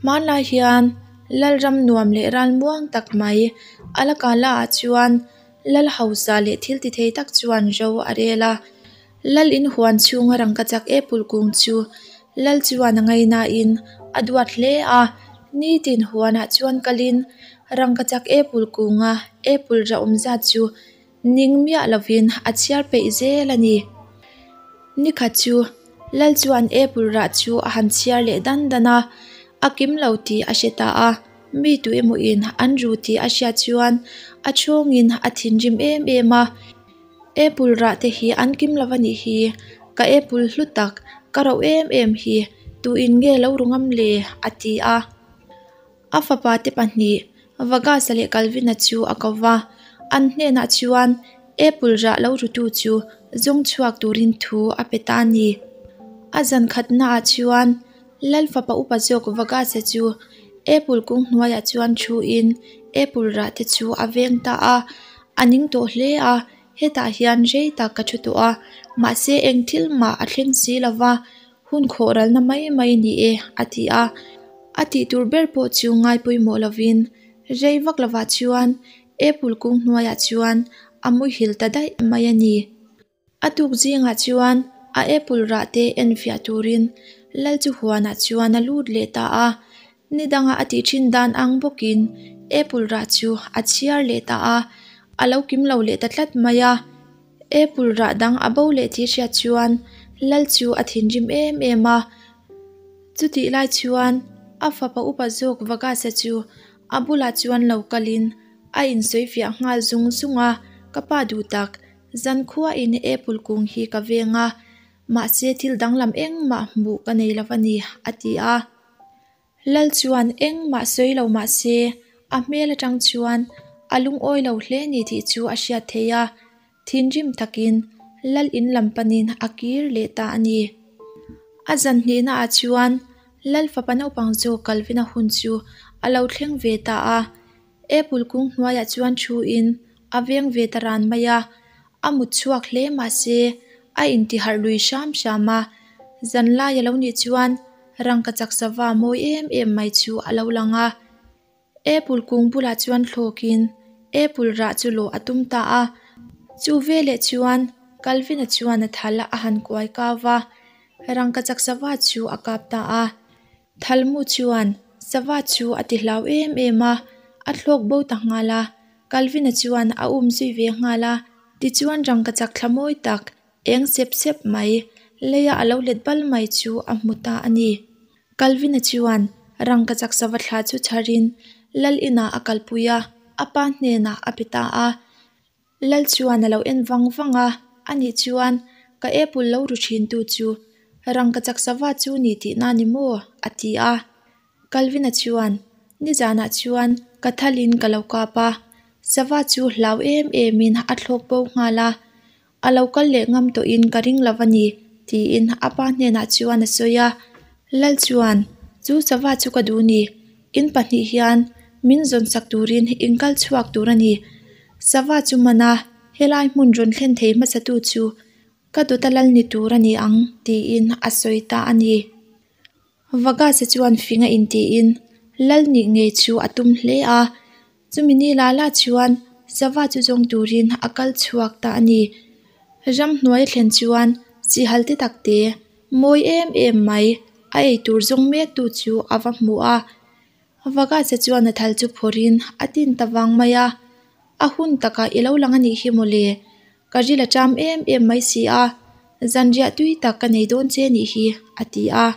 Hmanlai hian Lalram nuam leh ralmuang tak mai Alakala ah chuan Lal hausa leh thil ti thei tak chuan ro a rel a. Lal in huan chhunga rangkachak apple kung chu Lal chuan a ngaihnain a duat hle a. Nitin huanah chuan kalin rangkachak apple kunga apple rah awm zat chu ning miah lovin a chhiar peih zel a ni. Nikhat chu Lal chuan apple rah chu a han chhiar leh dan dan a, a kim lo tih a hre ta a. Mi tu emaw in an ru tih a hriat chuan a chhawngin a thinrim em em a, Apple rah te hi an kim lo a nih hi, ka apple hlu tak, ka roh em em hi, tu in nge lo ru ngam le? a ti a. A fapa te pahnih, Vagas-a leh Calvin-a chu a ko va, an hnenah chuan apple rah lo rutu chu zawng chhuak turin thu a pe ta a ni. A zan khatnaah chuan Lal fapa upa zawk Vagas-a chu apple kung hnuaiah chuan thuin apple rah te chu a veng ta a, a ning tawh hle a, hetah hian rei tak ka thu tawh a, mahse eng thil mah a thleng si lo va, hun khawh ralna mai mai ni e a ti a. A tih tur ber pawh chu ngai pawimawh lovin rei vak lovah chuan apple kung hnuaiah chuan a muhil ta daih mai a ni. A tuk zingah chuan a apple rah te en fiah turin lal chu huanah chuan a lut leh ta a, ni danga a tih thin dan ang bawkin apple rah chu a chhiar leh ta a, a lo kim lo leh ta tlat mai a. Apple rah dang a bo leh tih hriat chuan lal chu a thinrim em em a. Chutih lai chuan a fapa upa zawk Vagas-a chu a bulah chuan lo kalin a insawifiah nghal zung zung a, Ka pa duh tak, Zankhuain apple kung hi ka veng a, mahse thil danglam engmah hmuh ka nei lo a ni, a ti a. Lal chuan engmah sawi lo mah se a hmel atang chuan a lungawi lo hle ni tih chu a hriat theih a, thinrim takin Lal in lam panin a kir leh ta a ni. A zan hnihnaah chuan Lal fapa naupang zawk Calvin-a hun chu a lo thleng ve ta a. Apple kung hnuaiah chuan thu in a veng ve ta ran mai a, a mut chhuak hle mahse a inti harh lui hram hram a, zanlai a lo nih chuan rangkachak sava mawi em em mai chu a lo lang a. Apple kung bulah chuan thlawkin apple rah chu lawh a tum ta a, chu veleh chuan Calvin-a chuan a thal a han kuai kau va, rangkachak sava chu a kap ta a. Thalmu chuan sava chu a ti hlau em em a, a thlawk bo ta nghal a. Calvin-a chuan a um zui ve nghal a, tichuan rangkachak thla mawi tak eng sep sep mai leia a lo let bal mai chu a hmu ta a ni. Calvin-a chuan rangkachak sava thla chu chharin lal inah a kalpui a, a pa hnenah a pe ta a. Lal chuan a lo en vang vang a, anih chuan ka apple lo ru thin tu chu rangkachak sava chu ni tihna ni maw? a ti a. Calvin-a chuan, Nizanah chuan ka thalin ka lo kap a, sava chu hlau em emin a thlawk bo nghal a, a lo kal leh ngam tawhin ka ring lo a ni, tiin a pa hnenah chuan a sawi a. Lal chuan, Chu sava chu ka duh ni, In pahnih hian min zawn sak turin in kal chhuak tur a ni. Sava chu man a, helai hmun rawn thlen thei hmasatu chu ka dawta lal ni tur a ni ang tiin a sawi ta a ni. Vagasa chuan fing a intiin lal nih ngei chu a tum hle a, chumi ni la la chuan sava chu zawng turin a kal chhuak ta a ni. Ramhnuai a thlen chuan sihal te tak te Mawi em em mai, a eitur zawng mek tu chu a va hmu a. Vagasa chuan a thal chu phawrhin a tin ta vang mai a, A hun takah i lo lang a nih hi mawle, ka ril a ṭam em em mai si a, zanriah tui tak ka nei dawn che nih hi, a ti a.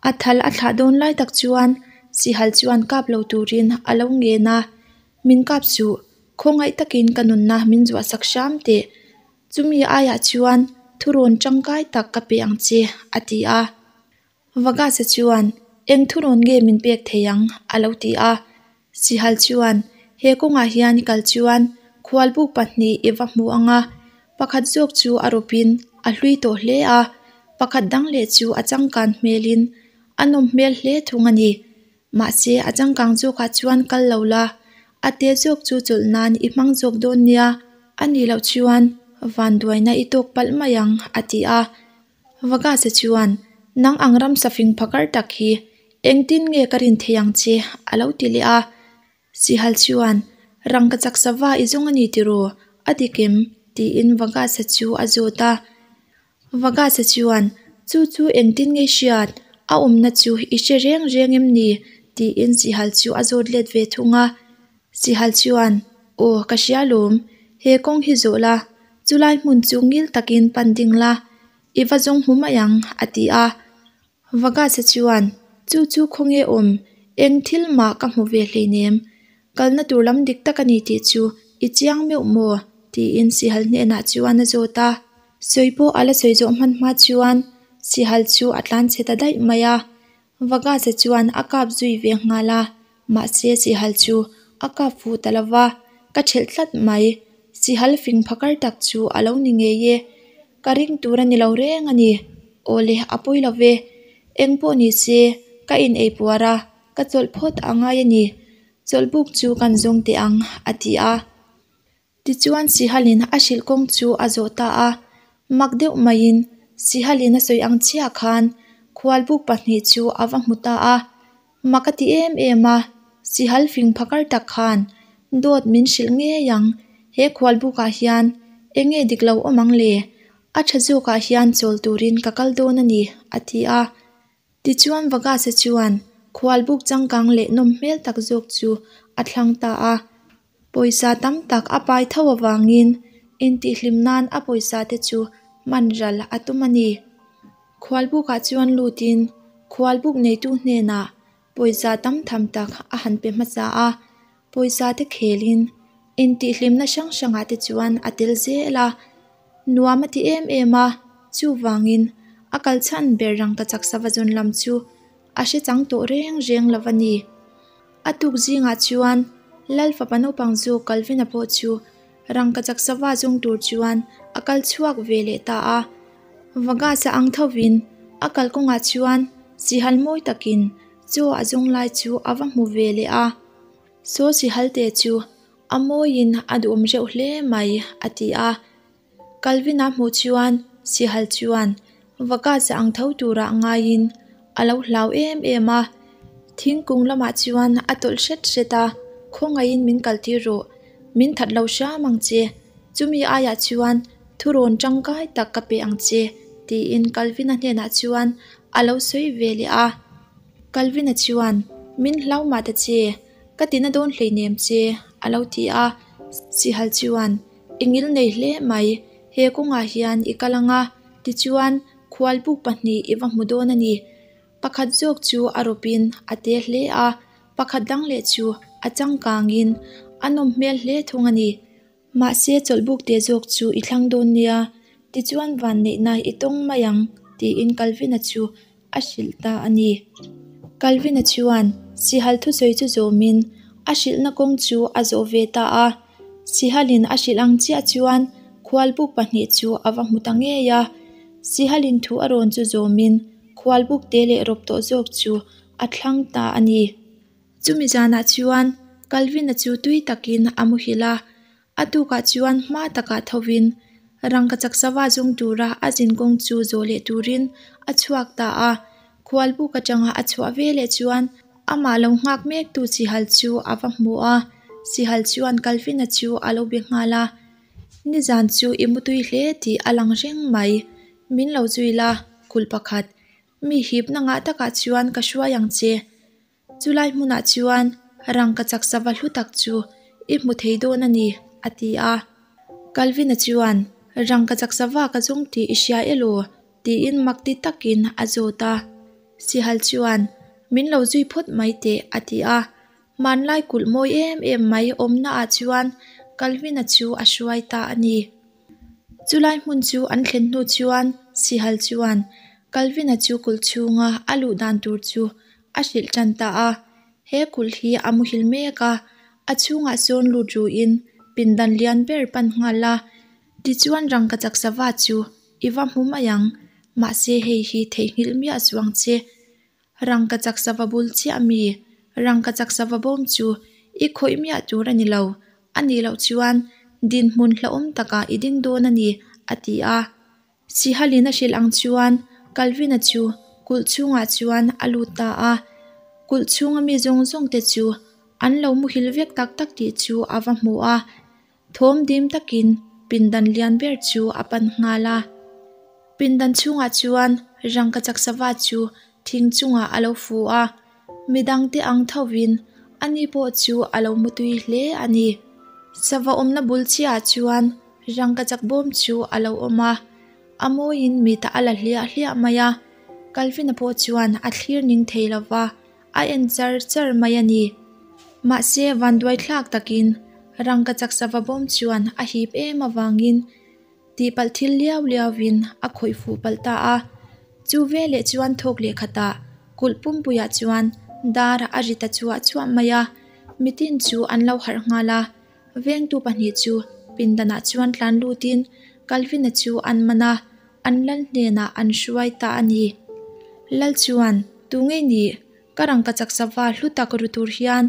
A thal a thlah dawn lai tak chuan sihal chuan kap lo turin a lo ngen a, Min kap suh, khawngaih takin ka nunna min zuahsak hram teh. Chumi aiah chuan thurawn tangkai tak ka pe ang che, a ti a. Vagasa chuan, Eng thurawn nge min pek thei ang? a lo ti a. Sihal chuan, He kawngah hian i kal chuan khualbuk pahnih i va hmu ang a, pakhat zawk chu a rawpin a hlui tawh hle a, pakhat dang leh chu a changkan hmelin a nawm hmel hle thung a ni. Mahse, a changkang zawkah chuan kal lo la, a te zawk chu chawlh nan i hmang zawk dawn nia, a nih loh chuan vanduaina i tawk palh mai ang, a ti a. Vagasa chuan, Nang ang ramsa fing phakar tak hi Engtin nge ka rin theih ang che? a lo ti leh a. Sihal chuan, Rangkachak sava i zawng a ni tiraw? A dik em? tiin Vagas-a chu a zawt a. Vagas-a chuan, Chu chu engtin nge i hriat? A awmna chu i hre reng reng em ni? tiin Sihal chu a zawt let ve thung a. Sihal chuan, Aw, ka hria lawm. He kawng hi zawh la, chulai hmun chu ngil takin pan ding la, i va zawng hmu mai ang, a ti a. Vagas-a chuan, Chu chu khawnge awm? Eng thil mah ka hmu ve hleinem. Kalna tur lam dik tak a ni tih chu i chiang meuh maw? tiin Sihal hnenah chuan a zawt a. Sawi pawh a la sawi zawh hman hma chuan Sihal chu a tlan chhe ta daih mai a. Vagas-a chuan a kap zui ve nghal a, mahse Sihal chu a kap fuh ta lo va, ka thelh tlat mai. Sihal fing phakar tak chu a lo ni ngei e. Ka ring tur a ni lo reng a ni. Awle, a pawi lo ve. Eng pawh ni se, ka in ei puar a, ka chawlh phawt a ngai a ni. Chawlhbuk chu kan zawng teh ang, a ti a. Tichuan Sihalin a hrilh kawng chu a zawh ta a. Mak deuh maiin Sihalin a sawi ang chiah khan khualbuk pahnih chu a va hmu ta a. Mak a ti em em a, Sihal fing phakar tak khan dawt min hrilh ngei ang, he khualbukah hian eng nge dik lo awm ang le? A tha zawkah hian chawl turin ka kal dawn a ni, a ti a. Tichuan Vagas-a chuan khualbuk changkang leh nawm hmel tak zawk chu a thlang ta a. Pawisa tam tak a pai tho avangin intihhlim nan a pawisa te chu hman ral a tum a ni. Khualbukah chuan lutin khualbuk neitu hnenah pawisa tam tham tak a han pe hmasa a, pawisa te khelin intihhlimna hrang hrangah te chuan a tel zel a, nuam a ti em em a, chuvangin a kal chhan ber rangkachak sava zawn lam chu a hre chang tawh reng reng lo a ni. A tuk zingah chuan Lal fapa naupang chu Calvin-a pawh chu rangkachak sava zawng tur chuan a kal chhuak ve leh ta a. Vagas-a ang thovin a kalkawngah chuan sihal mawi takin chaw a zawng lai chu a va hmu ve leh a. Saw sihal te chu a mawiin a duhawm reuh hle mai, a ti a. Calvin-a hmuh chuan Sihal chuan Vagas-a ang tho turah ngaiin a lo hlau em em a. Thingkung lamah chuan a tawlh hret hret a, Khawngaihin min kaltir rawh, min that lo hram ang che. Chumi aiah chuan thurawn tangkai tak ka pe ang che, tiin Calvin-a hnenah chuan a lo sawi ve leh a. Calvin-a chuan, Min hlau mah ta che, ka tina dawn hleinem che, a lo ti a. Sihal chuan, I ngil nei hle mai, he kawngah hian i kal ang a, tichuan khualbuk pahnih i va hmu dawn a ni. Pakhat zawk chu a rawpin a te hle a, pakhat dang leh chu a changkangin a nawm hmel hle thung a ni. Mahse chawlhbuk te zawk chu i thlang dawn nia, tichuan vanneihna i tawng mai ang, tiin Calvin-a chu a hrilh ta a ni. Calvin-a chuan Sihal thusawi chu zawmin a hrilhna kawng chu a zawh ve ta a. Sihalin a hrilh ang chiah chuan khualbuk pahnih chu a va hmu ta ngei a. Sihalin thu a rawn chu zawmin khualbuk te leh rawp tawh zawk chu a thlang ta a ni. Chumi zanah chuan Calvin-a chu tui takin a muhilh a. A tukah chuan hma takah thovin rangkachak sava zawng tura a zin kawng chu zawh leh turin a chhuak ta a. Khualbuk atanga a chhuah ve leh chuan amah lo nghak mektu Sihal chu a va hmu a. Sihal chuan Calvin-a chu a lo be nghal a, Nizan chu i mutui hle tih a lang reng mai. Min lo zui la, kulh pakhat. Mi hipna ngah takah chuan ka hruai ang che. Chulai hmunah chuan rangkachak sava hlu tak chu i hmu thei dawn a ni, a ti a. Calvin-a chuan, Rangkachak sava ka zawng tih i hria elaw? tiin mak ti takin a zawt a. Sihal chuan, Min lo zui phawt mai teh, a ti a. Hmanlai kulh mawi em em mai awmnaah chuan Calvin-a chu a hruai ta a ni. Chulai hmun chu an thlen hnu chuan Sihal chuan Calvin-a chu kulh chhunga a luh dan tur chu a hrilh tan ta a. He kulh hi a muhil mek a, a chhungah sawn lut ruin pindan lian ber pan nghal a. Tichuan rangkachak sava chu i va hmu mai ang, mahse hei hi theihnghilh miah chuang che. Rangkachak sava bul chiah mi, rangkachak sava bawm chu i khawih miah tur a ni lo, a nih loh chuan dinhmun hlauhawm takah i ding dawn a ni, a ti a. Sihalin a hrilh ang chuan Calvin-a chu kulh chhungah chuan a lut ta a. Kulh chhunga mi zawng zawng te chu an lo muhil vek tak tak tih chu a va hmu a. Thawm dim takin pindan lian ber chu a pan nghal a. Pindan chhungah chuan rangkachak sava chu thing chungah a lo fu a, midangte ang thovin ani pawh chu a lo mutui hle a ni. Sava awmna bul chiahah chuan rangkachak bawm chu a lo awm a, a mawiin mit a la hliah hliah mai a. Calvin-a pawh chuan a thlir ning thei lova, a en char char mai a ni. Mahse vanduai thlak takin rangkachak sava bawm chuan a hip em avangin Tihpalh thil liau liauin a khawih fuh palh ta a. Chu veleh chuan thawk leh khatah kulh pumpuiah chuan dar a ri ta chuah chuah mai a, mitin chu an lo harh nghal a. Vengtu pahnih chu pindanah chuan tlan lutin Calvin-a chu an man a, an lal hnenah an hruai ta a ni. Lal chuan, Tu nge nih? Ka rangkachak sava hlu tak ru tur hian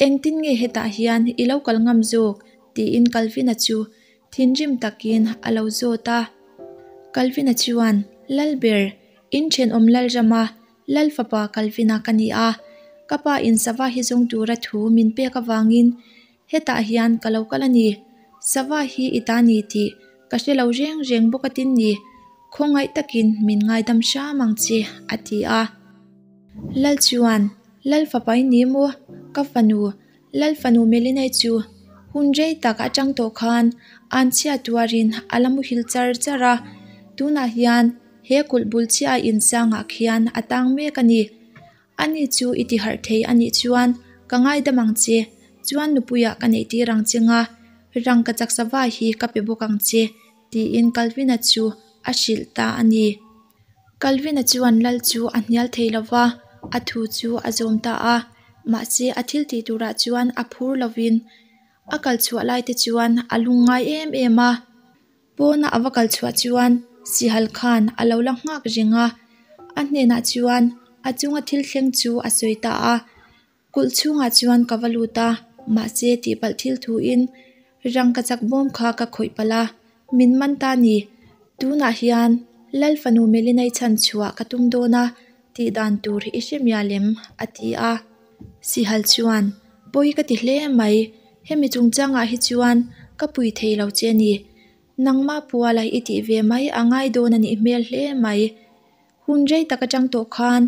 engtin nge hetah hian i lo kal ngam zawk? tiin Calvin-a chu Thinrim takin a lo zawt a. Calvin-a chuan, Lalber, in thenawm Lalrama, Lal fapa Calvin-a ka ni a. Ka pa in sava hi zawng tura thu min pek avangin hetah hian ka lo kal a ni. Sava hi i ta ni tih ka hre lo reng reng bawk a tin ni. Khawngaih takin min ngaidam hram ang che, a ti a. Lal chuan, Lal fapa i ni maw? Ka fanu, Lal fanu Melinai chu hun rei tak atang tawh khan an chhia tuarin a la muhil char char a, tunah hian he kulh bul chiah a insangah khian a tang mek a ni. Ani chu i ti harh thei a nih chuan ka ngaidam ang che, chuan nupuiah ka neih tir ang che nga, rangkachak sava hi ka pe bawk ang che, tiin Calvin-a chu a hrilh ta a ni. Calvin-a chuan lal chu a hnial thei lo va, a thu chu a zawm ta a. Mahse, a thil tih turah chuan a phur lovin a kal chhuah lai te chuan a lung ngai em em a. Pawna a va kal chhuah chuan Sihal khan a lo la nghak reng a, a hnenah chuan a chunga thil thleng chu a sawi ta a. Kulh chhungah chuan ka va lut a, mahse tihpalh thil thuin rangkachak bawm kha ka khawih palh a, min man ta ni. Tunah hian Lal fanu Melinai chhan chhuah ka tum dawn a, tih dan tur i hre mial em? a ti a. Sihal chuan, Pawi ka ti hle mai, hemi chungchangah hi chuan ka pui thei lo che ni. Nangmah puala i tih ve mai a ngai dawn a nih hmel hle mai. Hun rei tak atang tawh khan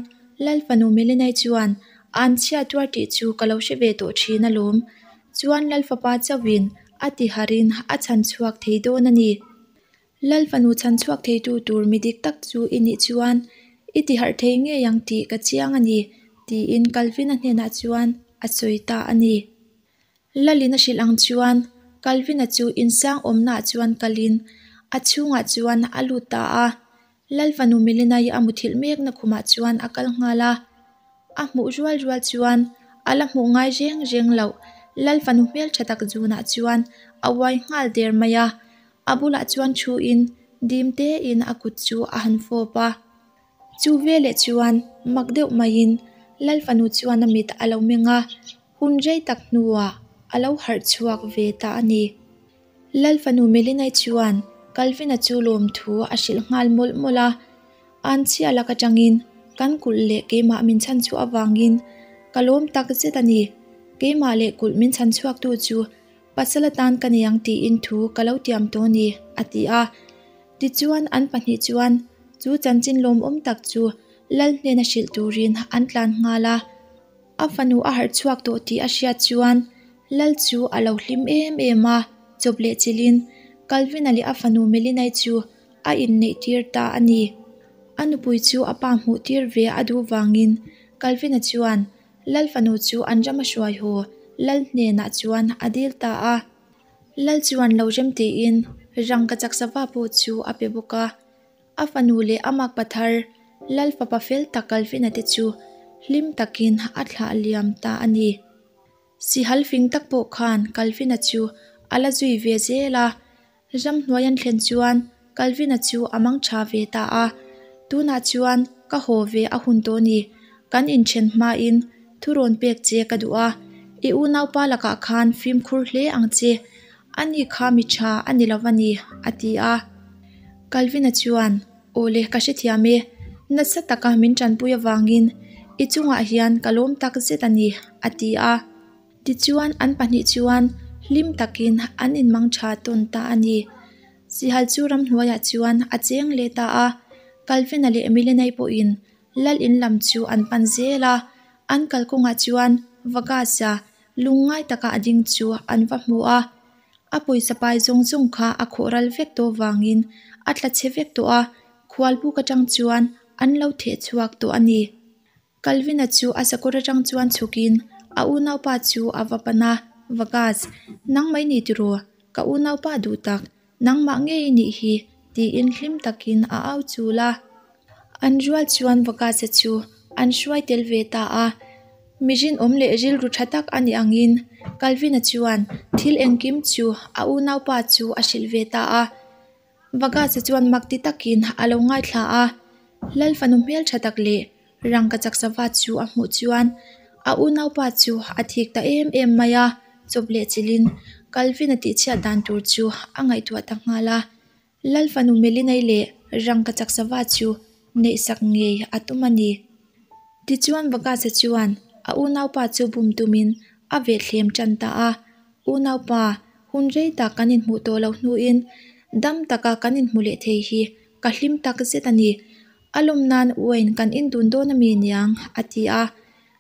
Lal fanu Melinai chuan an chhia tuar tih chu ka lo hre ve tawh thin alawm. Chuan Lal fapa chauhin a ti harin a chhan chhuak thei dawn a ni. Lal fanu chhan chhuak theitu tur mi dik tak chu i nih chuan i ti harh thei ngei ang tih ka chiang a ni, tiin Calvin-a hnenah chuan a sawi ta a ni. Lalin a hrilh ang chuan Calvin-a chu insang awmnaah chuan kalin a chhungah chuan a lut ta a. Lal fanu Melinai a muthilh mekna khumah chuan a kal nghal a. A hmuh rual rual chuan a la hmuh ngai reng reng loh Lal fanu hmeltha tak zunah chuan a uai nghal der mai a. A bulah chuan thuin dim tein a kut chu a han fawp a. Chu veleh chuan mak deuh maiin Lal fanu chuan a mit a lo meng a, hun rei tak hnuah a lo harh chhuak ve ta a ni. Lal fanu Melinai chuan Calvin-a chu lawmthu a hrilh nghal mawlh mawlh a, An chhia lak atangin kan kulh leh keimah min chhan chhuah avangin ka lawm tak zet a ni. Keimah leh kulh min chhan chhuaktu chu pasal atan ka nei ang tiin thu ka lo tiam tawh a ni, a ti a. Tichuan an pahnih chuan chu chanchin lawmawm tak chu Lal hnena hrilh turin an tlan nghal a. A fanu a harh chhuak tawh tih a hriat chuan Lal chu a lo hlim em em a, chawp leh chilhin Calvin-a leh a fanu Melinai chu a inneih tir ta a ni. A nupui chu a pa hmuh tir ve a duh vangin Calvin-a chuan Lal fanu chu an ram a hruai haw Lal hnenah chuan a dil ta a. Lal chuan lo rem tiin rangkachak sava pawh chu a pe bawk a. A fanu leh a makpa thar Lal fapa fel tak Calvin-a te chu hlim takin a thlah liam ta a ni. Sihal fing tak pawh khan Calvin-a chu a la zui ve zel a, ramhnuai an thlen chuan Calvin-a chu a mang tha ve ta a. Tunah chuan ka haw ve a hun tawh ni, kan inthen hmain thurawn pek che ka duh a, i unaupa lakah khan fimkhur hle ang che, ani kha mi tha a ni lo va ni, a ti a. Calvin-a chuan, Awle, ka hrethiam e. Nasa taka min tanpui avangin I chungah hian ka lawm tak zet a ni, a ti a. Tichuan an pahnih chuan hlim takin an inmang tha tawn ta a ni. Sihal chu ramhnuaiah chuan a cheng leh ta a, Calvin-a leh Milena-i pawhin Lal in lam chu an pan zel a, an kalkawngah chuan Vagas-a lungngai taka a ding chu an va hmu a. A pawisa pai zawng zawng kha a khawh ral vek tawh vangin a tla chhe vek tawh a, khualbuk atang chuan an lo theh chhuak tawh a ni. Calvin-a chu a sakawr atang chuan chhukin a unaupa chu a va pan a, Vagas, nangmah i ni tiraw? Ka unaupa duh tak, nangmah ngei i nih hi, tiin hlim takin a au chul a. An rual chuan Vagas-a chu an hruai tel ve ta a. Mi rinawm leh rilru tha tak a nih angin Calvin-a chuan thil engkim chu a unaupa chu a hrilh ve ta a. Vagas-a chuan mak ti takin a lo ngaithla a, Lal fanu hmeltha tak leh rangkachak sava chu a hmuh chuan a unaupa chu a thik ta em em mai a, chawp leh chilhin Calvin-a tihchhiat dan tur chu a ngaihtuah ta nghal a. Lal fanu Melinai leh rangkachak sava chu neihsak ngei a tum a ni. Tichuan Vagas-a chuan a unaupa chu bum tumin a vehthlem tan ta a, Unaupa, hun rei tak kan inhmuh tawh loh hnuin dam taka kan inhmu leh thei hi ka hlim tak zet a ni. A lawm nan Wayne kan indun dawn a mi niang, a ti a.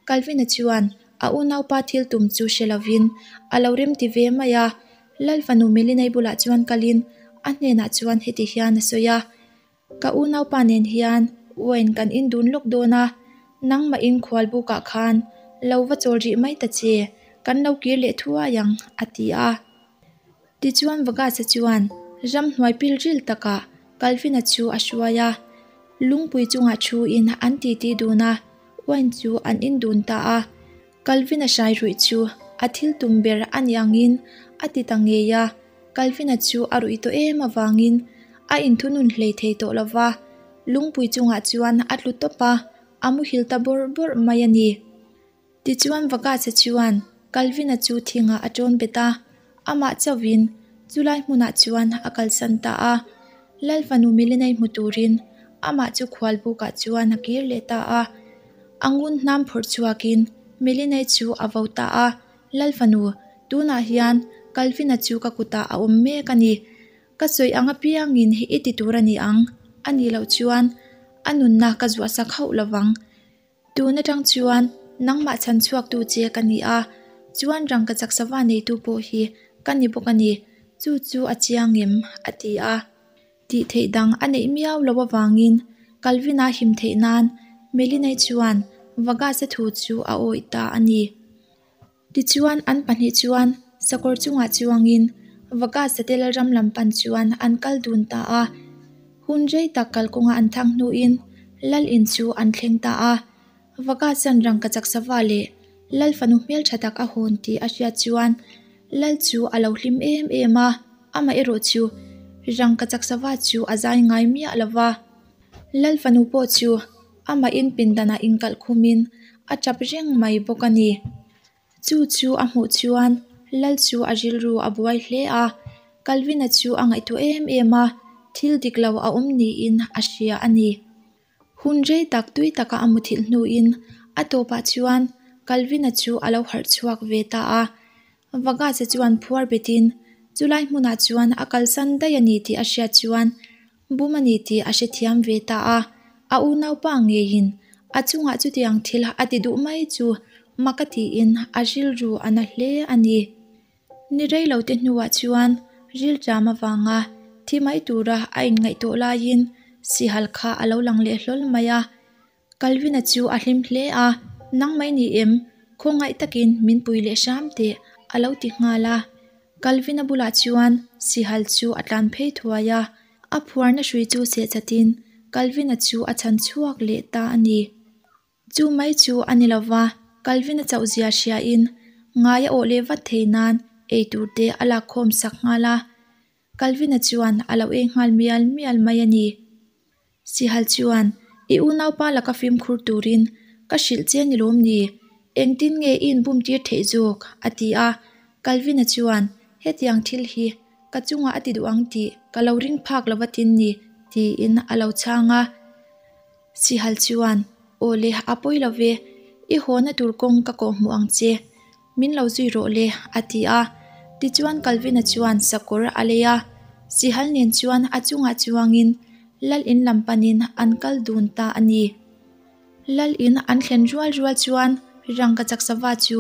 Calvin-a chuan a unaupa thil tum chu hre lovin a lo remti ve mai a. Lal fanu Melinai bulah chuan kalin a hnenah chuan heti hian a sawi a. Ka unaupa nen hian wine kan indun lawk dawn a, nangmah in khual bukah khan lo va chawl rih mai ta che, kan lo kir leh thuai ang, a ti a. Tichuan Vagas-a chuan ramhnuai pilril takah Calvin-a chu a hruai a, lungpui chungah thuin an titi dun a, wine chu an indun ta a. Calvin-a hrai ruih chu a thil tum ber a ni angin a ti ta ngei a, Calvin-a chu a ruih tawh em avangin a inthunun hlei thei tawh lo va, lungpui chungah chuan a tlu tawp a, a muhil ta bawrh bawrh mai a ni. Tichuan Vagas-a chuan Calvin-a chu thingah a tawn bet a, amah chauhin chulai hmunah chuan a kalsan ta a. Lal fanu Milenai hmu turin amah chu khualbukah chuan a kir leh ta a. A ngun hnam phawrh chhuakin Milenai chu a vo ta a, Lal fanu, tunah hian Calvin-a chu ka kutah a awm mek a ni. Ka sawi ang apiangin i ti tur a ni ang, a nih loh chuan a nunna ka zuahsak hauh lovang. Tun atang chuan nangmah chhan chhuaktu che ka ni a, chuan rangkachak sava neitu pawh hi ka ni bawk a ni, chu chu a chiang em? a ti a. Tih theih dang a neih miau loh avangin Calvin-a him theih nan Melinai chuan Vagas-a thu chu a awih ta a ni. Tichuan an pahnih chuan sakawr chungah chuangin Vagas-a te lalram lam pan chuan an kal dun ta a. Hun rei tak kalkawnga an thang hnuin lal in chu an thleng ta a. Vagas-a'n rangkachak sava leh lal fanu hmeltha tak a hawn tih a hriat chuan lal chu a lo hlim em em a, amaherawh chu rangkachak sava chu a zai ngai miah lo va. Lal fanu pawh chu amah in pindanah inkalh khumin a tap reng mai bawk a ni. Chu chu a hmuh chuan Lal chu a rilru a buai hle a, Calvin-a chu a ngaihtuah em em a, thil dik lo a awm niin a hria a ni. Hun rei tak tui taka a muthilh hnuin a tawpah chuan Calvin-a chu a lo harh chhuak ve ta a, Vagas-a chuan phuar betin chulai hmunah chuan a kalsan daih a ni tih a hriat chuan Bum a ni tih a hrethiam ve ta a, a unaupa ngeiin a chungah chutiang thil a ti duh mai chu mak a tiin a rilru a na hle a ni. Ni rei lo te hnuah chuan rilṭam avanga thi mai tura a inngaihtuah laiin sihal kha a lo lang leh hlawl mai a. Calvin-a chu a hlim hle a, Nang mai ni em? Khawngaih takin min pui leh hram teh, a lo ti nghal a. Calvin-a bulah chuan sihal chu a tlan phei thuai a, a phuarna hrui chu seh chatin Calvin-a chu a chhan chhuak leh ta a ni. Chu mai chu a ni lova, Calvin-a chauh zia hriain ngai a awh leh vat thei nan eitur te a lakkhawm sak nghal a. Calvin-a chuan a lo ei nghal mial mial mai a ni. Sihal chuan, I unaupa laka fimkhur turin ka hrilh che ni lawm ni? Engtin nge i inbum tir theih zawk? a ti a. Calvin-a chuan, Hetiang thil hi ka chungah a ti duh ang tih ka lo ring phak lo va tin ni, tiin a lo chhang a. Sihal chuan, Aw le, a pawi lo ve. I hawna tur kawng ka kawhhmuh ang che. Min lo zui rawh le, a ti a. Tichuan Calvin-a chuan sakawr a lei a, sihal nen chuan a chungah chuangin Lal in lam panin an kal dun ta a ni. Lal in an thlen rual rual chuan rangkachak sava chu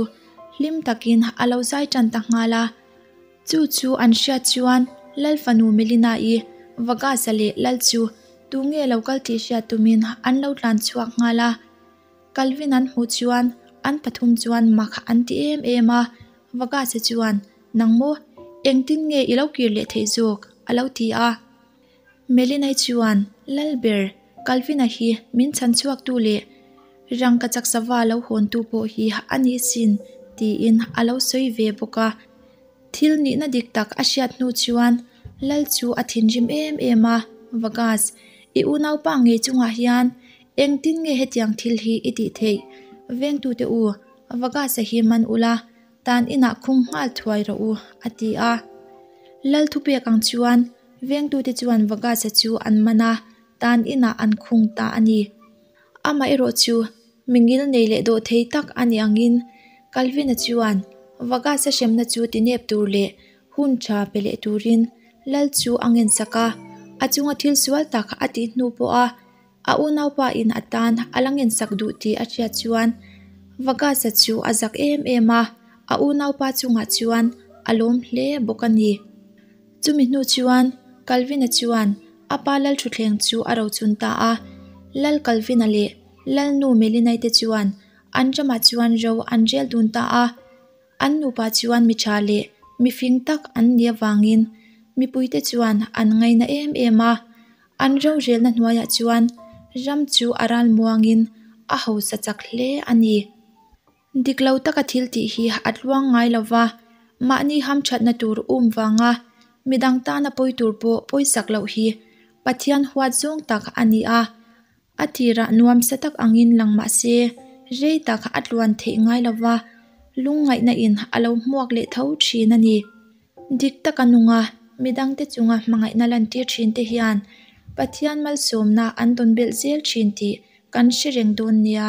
hlim takin a lo zai tan ta nghal a. Chu chu an hriat chuan Lal fanu Melina-i, Vagasa leh Lal chu tunge lo kal tih hriat tumin an lo tlan chhuak nghal a. Calvin an hmuh chuan an pathum chuan mak an ti em em a, Vagasa chuan, Nang maw? Engtin nge i lo kir leh theih zawk? a lo ti a. Melina-i chuan, Lalber, Calvin-a hi min chhan chhuaktu leh rangkachak sava lo hawntu pawh hi a ni sin, tiin a lo sawi ve bawk a. Thil nihna dik tak a hriat hnu chuan Lal chu a thinrim em em a, Vagas, i unaupa ngei chungah hian engtin nge hetiang thil hi i tih theih? Vengtute u, Vagas-a hi man ula, tan inah khung nghal thuai rawh u, a ti a. Lal thupek ang chuan vengtute chuan Vagas-a chu an man a, tan inah an khung ta a ni. Amaherawh chu mingil nei leh dawh thei tak a ni angin Calvin-a chuan Vagas-a hremna chu tinep tur leh hun tha pe leh turin Lal chu a ngensak a, a chunga thil sual tak a tih hnu pawha a unaupa in a tan a la ngensak duh tih a hriat chuan Vagas-a chu a zak em em a, a unaupa chungah chuan a lawm hle bawk a ni. Chumi hnu chuan Calvin-a chuan a pa Lalthuthleng chu a rochun ta a, Lal Calvin-a leh Lalnu Melinai te chuan an ramah chuan ro an rel dun ta a. An nupa chuan mi tha leh mi fing tak an nih avangin mipuite chuan an ngaina em em a, an rorelna hnuaiah chuan ram chu a ral muangin a hausa chak hle a ni. Dik lo taka thil tih hi a tluang ngai lo va, mahni hamthatna tur um vanga midang tana pawi tur pawh pawisak loh hi Pathian huat zawng tak a ni a, a tirah nuamsa tak angin lang mah se rei tak a tluan theih ngai lo va, lungngaihna in a lo hmuak leh tho thin a ni. Dik taka nunga midangte chunga hmangaihna lantir thin te hian Pathian malsawmna an dawn belh zel thin tih kan hre reng dawn nia.